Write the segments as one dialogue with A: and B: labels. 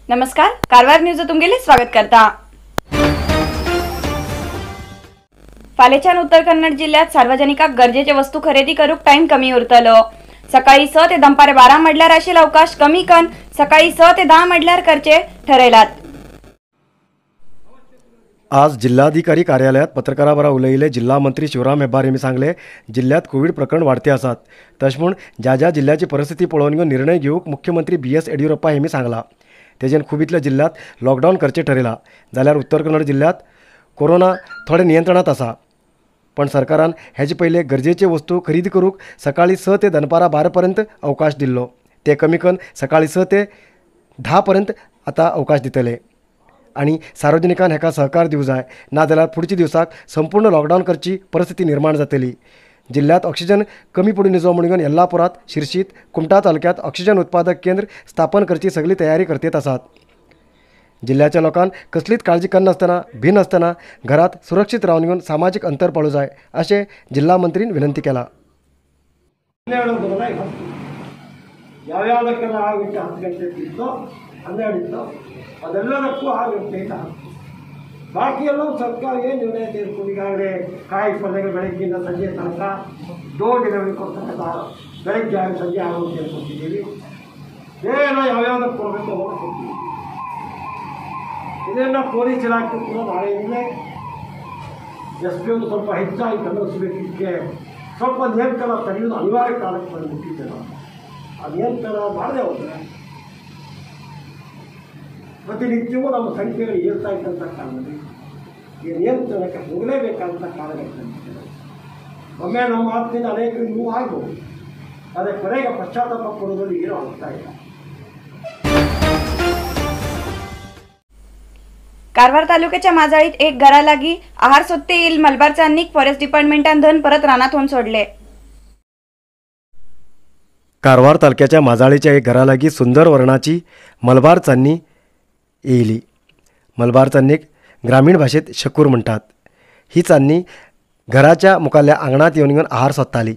A: नमस्कार, कारवार न्यूज तुमगेले स्वागत करता। फालेच्यान उत्तर कन्नड जिल्ह्यात सार्वजनिकाक गरजेचे वस्तू खरेदी करूक टाइम कमी उरतलो। सकाळी 6 ते दनपारे 12 म्हटल्यार आशिल्लो अवकाश कमी कन सकाळी 6 ते 10 म्हटल्यार करचे ठरयलात।
B: आज जिल्हाधिकारी कार्यालयात पत्रकाराबरोबर उलयिल्ले जिल्हा मंत्री शिवराम हेब्बार यांनी सांगले, जिल्ह्यात कोविड प्रकरण वाढते आसात, तशें म्हूण ज्या ज्या जिल्ह्याची परिस्थिती पळोवन घेवन निर्णय घेवंक मुख्यमंत्री बी.एस. येडियुरप्पा यांनी सांगला। तेजेन खूब इतल्या जिल्ह्यात लॉकडावन करचे ठरयला, जाल्यार उत्तर कन्नड जिल्ह्यात कोरोना थोडे नियंत्रणात आसा, पण सरकारान हेजे पयले गरजेचे वस्तू खरेदी करूंक सकाळी 6 ते दनपारा 12 पर्यंत अवकाश दिल्लो, ते कमी करून सकाळी 6 ते 10 पर्यंत आतां अवकाश दितले आनी सार्वजनिकान हेका सहकार दिवंक जाय, नाजाल्यार फुडच्या दिवसाक संपूर्ण लॉकडावन करची परिस्थिती निर्माण जातली। जिल्ह्यात ऑक्सिजन कमी पडून निजो म्हणून येल्लापुरात, शिरशीत, कुमटा तालुक्यात ऑक्सिजन उत्पादक केंद्र स्थापन करची सगळी तयारी करतेत आसात। जिल्ह्याच्या लोकांक कसलीच काळजी करनासतना, भिनासतना घरात सुरक्षित रावन घेवन सामाजीक अंतर पाळूं जाय अशें जिल्हा मंत्रीन विनंती केला।
C: ಅದೆಲ್ಲದಕ್ಕೂ ಆ ಗಂಟೆಯಿಂದ 10, ಬಾಕಿಯೆಲ್ಲವೂ ಸರ್ಕಾರ ಏನು ನಿರ್ಣಯ ತೆಗೆದುಕೊಂಡು ಈಗಾಗಲೇ ಕಾಯಿ ಪಲ್ಯಗಳು ಬೆಳಗ್ಗಿಂದ ಸಂಜೆ ತನಕ ಡೋರ್ ಡೆಲಿವರಿ ಕೊಡ್ತಕ್ಕಂಥ ಬೆಳಗ್ಗೆ ಆಗಿ ಸಂಜೆ ಆಗೋದು ಕೊಡ್ತಿದ್ದೀವಿ. ಬೇರೆ ಯಾವ್ಯಾವುದಕ್ಕೆ ಕೊಡಬೇಕು ಅವಾಗ ಕೊಡ್ತೀವಿ. ಇದನ್ನು ಪೊಲೀಸ್ ಇಲಾಖೆ ಕೂಡ ನಾಳೆಯಿಂದಲೇ ಎಸ್ ಪಿ ಒಂದು ಸ್ವಲ್ಪ ಹೆಚ್ಚಾಗಿ ಗಮನಿಸಬೇಕಿದ್ದಕ್ಕೆ ಸ್ವಲ್ಪ ನಿಯಂತ್ರಣ ತೆಗೆಯುವುದು ಅನಿವಾರ್ಯ ಕಾಲಕ್ಕೆ ಬಂದುಬಿಟ್ಟಿದ್ದೆ. ನಾವು ಆ ನಿಯಂತ್ರಣ ಮಾಡದೆ ಹೋದರೆ ಪ್ರತಿನಿತ್ಯವೂ ನಮ್ಮ ಸಂಖ್ಯೆಗಳು ಏರ್ತಾ ಇದ್ದಂಥ ಕಾರಣದಲ್ಲಿ ಈ ನಿಯಂತ್ರಣಕ್ಕೆ ಹೋಗಲೇಬೇಕಾದಂಥ ಕಾರಣಗಳು. ಒಮ್ಮೆ ನಮ್ಮ ಮಾತಿನಿಂದ ಅನೇಕರಿಗೆ ನೋವು ಆಗ್ಬೋದು, ಆದರೆ ಕೊನೆಗೆ ಪಶ್ಚಾತ್ತಾಪ ಕೊಡೋದ್ರಲ್ಲಿ ಏನೂ ಆಗ್ತಾ ಇಲ್ಲ.
A: कारवार तालुक्याच्या माजाळीत एक घरालागी आहार सोदते येईल मलबार चांदणीक फॉरेस्ट डिपार्टमेंटान धन परत रानात होऊन सोडले.
B: कारवार तालुक्याच्या माजाळीच्या एक घरालागी सुंदर वर्णाची मलबार चांदणी येयली. मलबार चांदणीक ग्रामीण भाशेत शकूर म्हणटात. ही चांदणी घराच्या मुखाल्ल्या आंगणात येवन घेवन आहार सोदताली.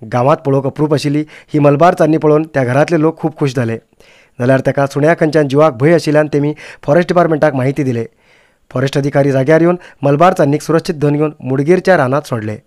B: गांवांत पळोवंक अप्रूप आशिल्ली ही मलबार चांदणी पळोवन त्या घरांतले लोक खूब खूश जाले. जाल्यार ताका सुण्या खंयच्यान जिवाक भंय आशिल्ल्यान तेमी फॉरेस्ट डिपार्टमेंटाक माहिती दिले. फॉरेस्ट अधिकारी जाग्यार येवन मलबार चांदणीक सुरक्षीत धन घेवन मुडगेरच्या रानांत सोडले.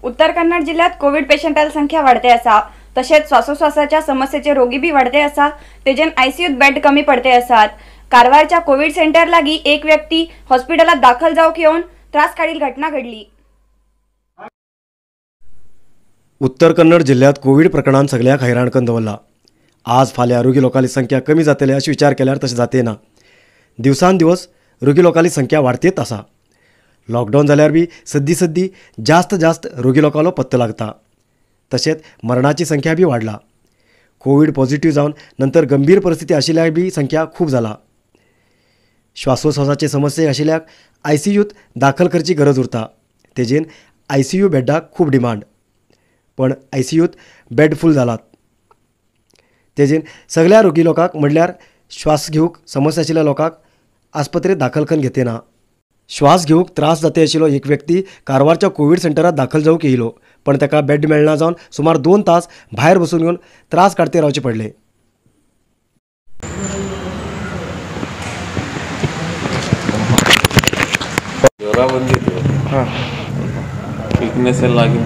A: उत्तर कन्नड जिल्ह्यात कोविड पेशंटांची संख्या वाढते आसा, तशेंच श्वासोश्वासाच्या समस्येचे रोगी बी वाढते आसा, तेजेन आयसीयूत बेड कमी पडते आसात. कारवारच्या कोविड सेंटर लागी एक व्यक्ती हॉस्पिटलात दाखल जावंक येवन त्रास काडील घटना घडली.
B: उत्तर कन्नड जिल्ह्यात कोविड प्रकरणान सगळ्याक हैराण करून दवरला. आज फाल्यां रोगी लोकांची संख्या कमी जातली अशें विचार केल्यार तशें जाते ना. दिवसान दिवस रोगी लोकांची संख्या वाडतेच आसा. लॉकडावन जाल्यार बी सद्दी सद्दी जास्त जास्त रोगी लोकांलो पत्तो लागता, तशेंच मरणाची संख्या बी वाडला. कोविड पॉझिटिव्ह जावन नंतर गंभीर परिस्थिती आशिल्ल्याक बी संख्या खूब जाला. श्वासोश्वासाचे समस्ये आशिल्ल्याक आयसीयूत दाखल करची गरज उरता, तेजेन आयसीयू बेडाक खूब डिमांड, पण आयसीयूत बेड फूल जालात. तेजेन सगळ्या रोगी लोकांक म्हणल्यार श्वास घेवंक समस्या आशिल्ल्या लोकांक आस्पत्रेंत दाखल करून घेते ना. श्वास घेवंक त्रास जाते आशिल्लो एक व्यक्ती कारवारच्या कोविड सेंटरात दाखल जावंक येयलो, पण ताका बेड मेळना जावन सुमार 2 तास भायर बसून घेवन त्रास काडते रावचे पडले.
D: ಜ್ವರ ಬಂದಿತ್ತು, ವೀಕ್ನೆಸ್ ಎಲ್ಲ ಆಗಿ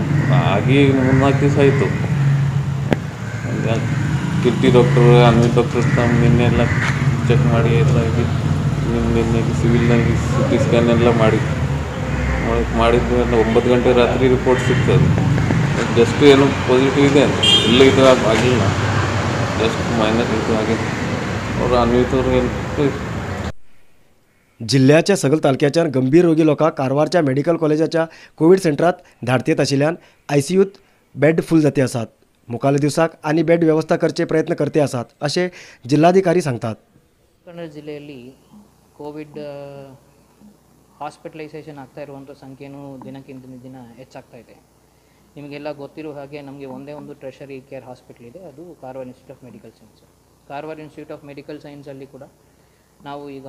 D: ಆಗಿ 3-4 ದಿವಸ ಆಯಿತು. ಕಿಟ್ಟಿ ಡಾಕ್ಟರ್, ಅನ್ವಿ ಡಾಕ್ಟರ್ ನಿನ್ನೆ ಎಲ್ಲ ಚೆಕ್ ಮಾಡಿ ಎಲ್ಲ ನಿನ್ನೆ ಸಿವಿಲ್ನಾಗಿ ಸಿ ಟಿ ಸ್ಕ್ಯಾನ್ ಎಲ್ಲ ಮಾಡಿದ್ದು ಎಲ್ಲ 9 ಗಂಟೆ ರಾತ್ರಿ ರಿಪೋರ್ಟ್ ಸಿಗ್ತದೆ. ಜಸ್ಟ್ ಏನು ಪಾಸಿಟಿವ್ ಇದೆ ಅಂತ ಎಲ್ಲ ಇದು ಆಗಿಲ್ಲ, ಜಸ್ಟ್ ಮೈನಸ್ ಇದು ಆಗಿದೆ. ಅವರು ಅನ್ವಿತವ್ರು ಏನು
B: जिल्ह्याच्या सगळ तालुक्याच्यान गंभीर रोगी लोकांक कारवारच्या मेडिकल कॉलेजाच्या कोविड सेंटरात धाडतेत आशिल्ल्यान आयसीयूत बेड फूल जाते आसात. मुखाल्या दिवसाक आनी बेड व्यवस्था करचे प्रयत्न करते आसात अशें जिल्हाधिकारी सांगतात.
E: ಕನ್ನಡ ಜಿಲ್ಲೆಯಲ್ಲಿ ಕೋವಿಡ್ ಹಾಸ್ಪಿಟಲೈಸೇಷನ್ ಆಗ್ತಾ ಇರುವಂಥ ಸಂಖ್ಯೆಯೂ ದಿನಕ್ಕಿಂತ ದಿನ ಹೆಚ್ಚಾಗ್ತಾ ಇದೆ. ನಿಮಗೆಲ್ಲ ಗೊತ್ತಿರುವ ಹಾಗೆ ನಮಗೆ ಒಂದೇ ಒಂದು ಟರ್ಷರಿ ಕೇರ್ ಹಾಸ್ಪಿಟ್ಲ್ ಇದೆ, ಅದು Karwar institute of medical science. Karwar institute of medical ಸೈನ್ಸಲ್ಲಿ ಕೂಡ ನಾವು ಈಗ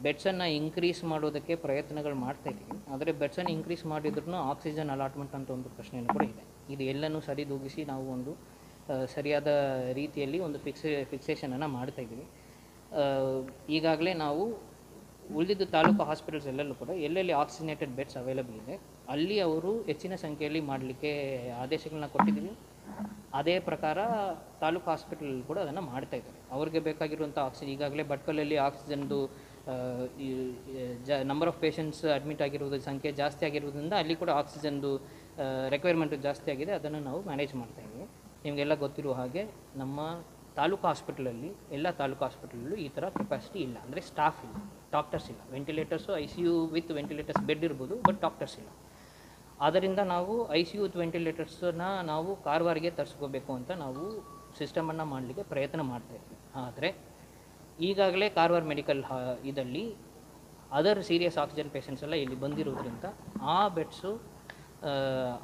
E: ಬೆಡ್ಸನ್ನು ಇನ್ಕ್ರೀಸ್ ಮಾಡೋದಕ್ಕೆ ಪ್ರಯತ್ನಗಳು ಮಾಡ್ತಾಯಿದ್ದೀವಿ. ಆದರೆ ಬೆಡ್ಸನ್ನು ಇನ್ಕ್ರೀಸ್ ಮಾಡಿದ್ರೂ ಆಕ್ಸಿಜನ್ ಅಲಾಟ್ಮೆಂಟ್ ಅಂತ ಒಂದು ಪ್ರಶ್ನೆಯೂ ಕೂಡ ಇದೆ. ಇದು ಎಲ್ಲನೂ ಸರಿದೂಗಿಸಿ ನಾವು ಒಂದು ಸರಿಯಾದ ರೀತಿಯಲ್ಲಿ ಒಂದು ಫಿಕ್ಸೇಷನನ್ನು ಮಾಡ್ತಾಯಿದ್ದೀವಿ. ಈಗಾಗಲೇ ನಾವು ಉಳಿದಿದ್ದ ತಾಲೂಕು ಹಾಸ್ಪಿಟಲ್ಸ್ ಎಲ್ಲೆಲ್ಲೂ ಕೂಡ ಎಲ್ಲೆಲ್ಲಿ ಆಕ್ಸಿಜನೇಟೆಡ್ ಬೆಡ್ಸ್ ಅವೈಲಬಲ್ ಇದೆ ಅಲ್ಲಿ ಅವರು ಹೆಚ್ಚಿನ ಸಂಖ್ಯೆಯಲ್ಲಿ ಮಾಡಲಿಕ್ಕೆ ಆದೇಶಗಳನ್ನ ಕೊಟ್ಟಿದ್ದೀವಿ. ಅದೇ ಪ್ರಕಾರ ತಾಲೂಕು ಹಾಸ್ಪಿಟಲ್ ಕೂಡ ಅದನ್ನು ಮಾಡ್ತಾಯಿದ್ದಾರೆ. ಅವ್ರಿಗೆ ಬೇಕಾಗಿರುವಂಥ ಆಕ್ಸಿಜನ್ ಈಗಾಗಲೇ ಭಟ್ಕಲಲ್ಲಿ ಆಕ್ಸಿಜನ್ದು ನಂಬರ್ ಆಫ್ ಪೇಷಂಟ್ಸ್ ಅಡ್ಮಿಟ್ ಆಗಿರುವುದು ಸಂಖ್ಯೆ ಜಾಸ್ತಿ ಆಗಿರುವುದರಿಂದ ಅಲ್ಲಿ ಕೂಡ ಆಕ್ಸಿಜನ್ದು ರಿಕ್ವೈರ್ಮೆಂಟು ಜಾಸ್ತಿ ಆಗಿದೆ. ಅದನ್ನು ನಾವು ಮ್ಯಾನೇಜ್ ಮಾಡ್ತಾಯಿದ್ದೀವಿ. ನಿಮಗೆಲ್ಲ ಗೊತ್ತಿರುವ ಹಾಗೆ ನಮ್ಮ ತಾಲೂಕು ಹಾಸ್ಪಿಟಲಲ್ಲಿ ಎಲ್ಲ ತಾಲೂಕು ಹಾಸ್ಪಿಟಲಲ್ಲೂ ಈ ಥರ ಕೆಪಾಸಿಟಿ ಇಲ್ಲ, ಅಂದರೆ ಸ್ಟಾಫ್ ಇಲ್ಲ, ಡಾಕ್ಟರ್ಸ್ ಇಲ್ಲ. Ventilators ICU with ventilators bed ಇರ್ಬೋದು, ಬಟ್ ಡಾಕ್ಟರ್ಸ್ ಇಲ್ಲ. ಆದ್ದರಿಂದ ನಾವು ICU with ವೆಂಟಿಲೇಟರ್ಸನ್ನ ನಾವು ಕಾರವಾರಿಗೆ ತರಿಸ್ಕೋಬೇಕು ಅಂತ ನಾವು ಸಿಸ್ಟಮನ್ನು ಮಾಡಲಿಕ್ಕೆ ಪ್ರಯತ್ನ ಮಾಡ್ತಾಯಿದ್ವಿ. ಆದರೆ ಈಗಾಗಲೇ ಕಾರವಾರ ಮೆಡಿಕಲ್ ಇದರಲ್ಲಿ ಅದರ್ ಸೀರಿಯಸ್ ಆಕ್ಸಿಜನ್ ಪೇಷಂಟ್ಸ್ ಎಲ್ಲ ಇಲ್ಲಿ ಬಂದಿರೋದ್ರಿಂದ ಆ ಬೆಡ್ಸು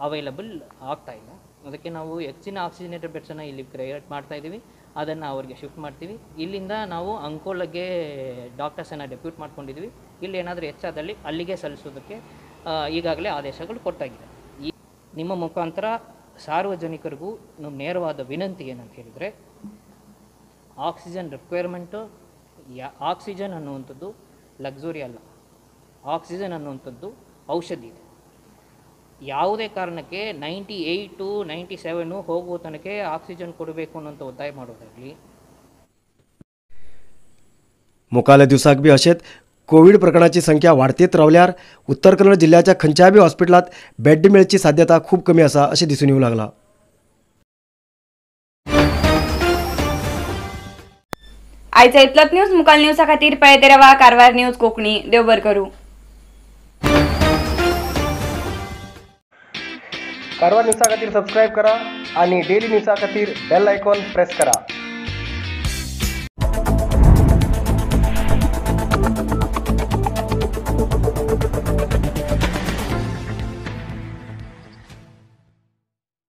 E: ಅವೈಲಬಲ್ ಆಗ್ತಾಯಿಲ್ಲ. ಅದಕ್ಕೆ ನಾವು ಹೆಚ್ಚಿನ ಆಕ್ಸಿಜನೇಟೆಡ್ ಬೆಡ್ಸನ್ನು ಇಲ್ಲಿ ಕ್ರಿಯೇಟ್ ಮಾಡ್ತಾಯಿದ್ದೀವಿ, ಅದನ್ನು ಅವರಿಗೆ ಶಿಫ್ಟ್ ಮಾಡ್ತೀವಿ. ಇಲ್ಲಿಂದ ನಾವು ಅಂಕೋಲಗೆ ಡಾಕ್ಟರ್ಸನ್ನು ಡೆಪ್ಯೂಟ್ ಮಾಡ್ಕೊಂಡಿದ್ದೀವಿ. ಇಲ್ಲಿ ಏನಾದರೂ ಹೆಚ್ಚಾದಲ್ಲಿ ಅಲ್ಲಿಗೆ ಸಲ್ಲಿಸೋದಕ್ಕೆ ಈಗಾಗಲೇ ಆದೇಶಗಳು ಕೊಟ್ಟಾಗಿದೆ. ಈ ನಿಮ್ಮ ಮುಖಾಂತರ ಸಾರ್ವಜನಿಕರಿಗೂ ನಮ್ಮ ನೇರವಾದ ವಿನಂತಿ ಏನಂತ ಹೇಳಿದರೆ, ಆಕ್ಸಿಜನ್ ರಿಕ್ವೈರ್ಮೆಂಟು ಆಕ್ಸಿಜನ್ ಅನ್ನುವಂಥದ್ದು ಲಕ್ಸುರಿ ಅಲ್ಲ, ಆಕ್ಸಿಜನ್ ಅನ್ನುವಂಥದ್ದು ಔಷಧಿ ಇದೆ. ಯಾವುದೇ ಕಾರಣಕ್ಕೆ 98 97 ಹೋಗುವ ತನಕ ಆಕ್ಸಿಜನ್ ಕೊಡಬೇಕು ಅನ್ನೋಂಥ ಒತ್ತಾಯ ಮಾಡೋದಾಗಲಿ.
B: मुखाल्या दिवसाक बी अशेंच कोविड प्रकरणाची संख्या वाडतीत रावल्यार उत्तर कन्नड जिल्ह्याच्या खंयच्याय बी हॉस्पिटलांत बेड मेळची साध्यता खूब कमी आसा अशें दिसून येवंक लागलां.
A: आयचा इतलोच न्यूज. मुखाल न्यूजा खातीर पळयत रावा कारवार न्यूज कोंकणी. देव बरें करूं.
B: कारवार न्यूजा खातीर सबस्क्रायब करा आणि डेली न्यूजा खातीर बेल आयकॉन प्रेस करा.